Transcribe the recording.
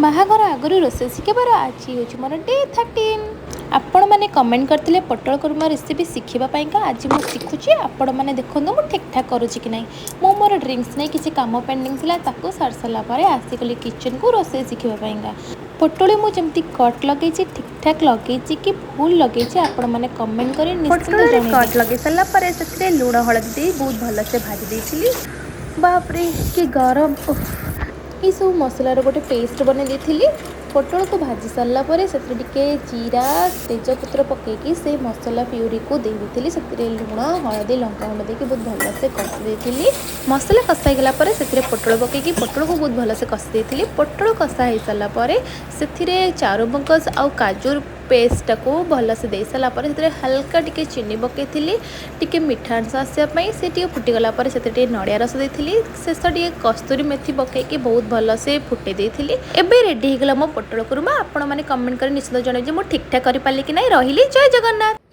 ବାହାଘର ଆଗରୁ ରୋଷେଇ ଶିଖିବାର ଆଜି ହେଉଛି ମୋର ଡେ 13। ଆପଣମାନେ କମେଣ୍ଟ କରିଥିଲେ ପୋଟଳ କୁର୍ମା ରେସିପି ଶିଖିବା ପାଇଁକା। ଆଜି ମୁଁ ଶିଖୁଛି, ଆପଣମାନେ ଦେଖନ୍ତୁ ମୁଁ ଠିକ୍ଠାକ୍ କରୁଛି କି ନାହିଁ। ମୁଁ ମୋର ଡ୍ରିଙ୍କସ୍ ନେଇ କିଛି କାମ ପେଣ୍ଡିଂ ଥିଲା, ତାକୁ ସାରି ସାରିଲା ପରେ ଆସିଗଲି କିଚେନ୍କୁ ରୋଷେଇ ଶିଖିବା ପାଇଁକା। ପୋଟଳ ମୁଁ ଯେମିତି କଟ୍ ଲଗେଇଛି, ଠିକ୍ଠାକ୍ ଲଗେଇଛି କି ଭୁଲ ଲଗେଇଛି, ଆପଣମାନେ କମେଣ୍ଟ କରି ନିଶ୍ଚିନ୍ତ ପୋଟଳରେ ଜଣାଇବେ। କଟ୍ ଲଗେଇ ସାରିଲା ପରେ ସେଥିରେ ଲୁଣ ହଳଦୀ ଦେଇ ବହୁତ ଭଲସେ ଭାଜି ଦେଇଥିଲି। ବାପରେ, କି ଗରମ, ଉଫ୍! ଏଇସବୁ ମସଲାର ଗୋଟେ ପେଷ୍ଟ ବନେଇ ଦେଇଥିଲି। ପୋଟଳକୁ ଭାଜି ସାରିଲା ପରେ ସେଥିରେ ଟିକେ ଜିରା, ତେଜପତ୍ର ପକାଇକି ସେଇ ମସଲା ପ୍ୟୁରିକୁ ଦେଇ ଦେଇଥିଲି। ସେଥିରେ ଲୁଣ, ହଳଦୀ, ଲଙ୍କାଗୁଣ୍ଡ ଦେଇକି ବହୁତ ଭଲସେ କଷି ଦେଇଥିଲି। ମସଲା କଷା ହେଇଗଲା ପରେ ସେଥିରେ ପୋଟଳ ପକାଇକି ପୋଟଳକୁ ବହୁତ ଭଲସେ କଷି ଦେଇଥିଲି। ପୋଟଳ କଷା ହେଇସାରିଲା ପରେ ସେଥିରେ ଚାରୁମଗଜ ଆଉ କାଜୁର ପେଷ୍ଟଟାକୁ ଭଲସେ ଦେଇ ସାରିଲା ପରେ ସେଥିରେ ହାଲକା ଟିକେ ଚିନି ପକାଇଥିଲି, ଟିକେ ମିଠା ଅଂଶ ଆସିବା ପାଇଁ। ସେ ଟିକେ ଫୁଟିଗଲା ପରେ ସେଥିରେ ଟିକେ ନଡ଼ିଆ ରସ ଦେଇଥିଲି। ଶେଷ ଟିକେ କସ୍ତୁରୀ ମେଥି ପକାଇକି ବହୁତ ଭଲସେ ଫୁଟେଇ ଦେଇଥିଲି। ଏବେ ରେଡ଼ି ହେଇଗଲା ମୋ ପୋଟଳ କୁରୁମା। ଆପଣମାନେ କମେଣ୍ଟ କରି ନିଶ୍ଚିତ ଜଣାଇବେ ଯେ ମୁଁ ଠିକ୍ଠାକ୍ କରିପାରିଲି କି ନାହିଁ। ରହିଲି, ଜୟ ଜଗନ୍ନାଥ।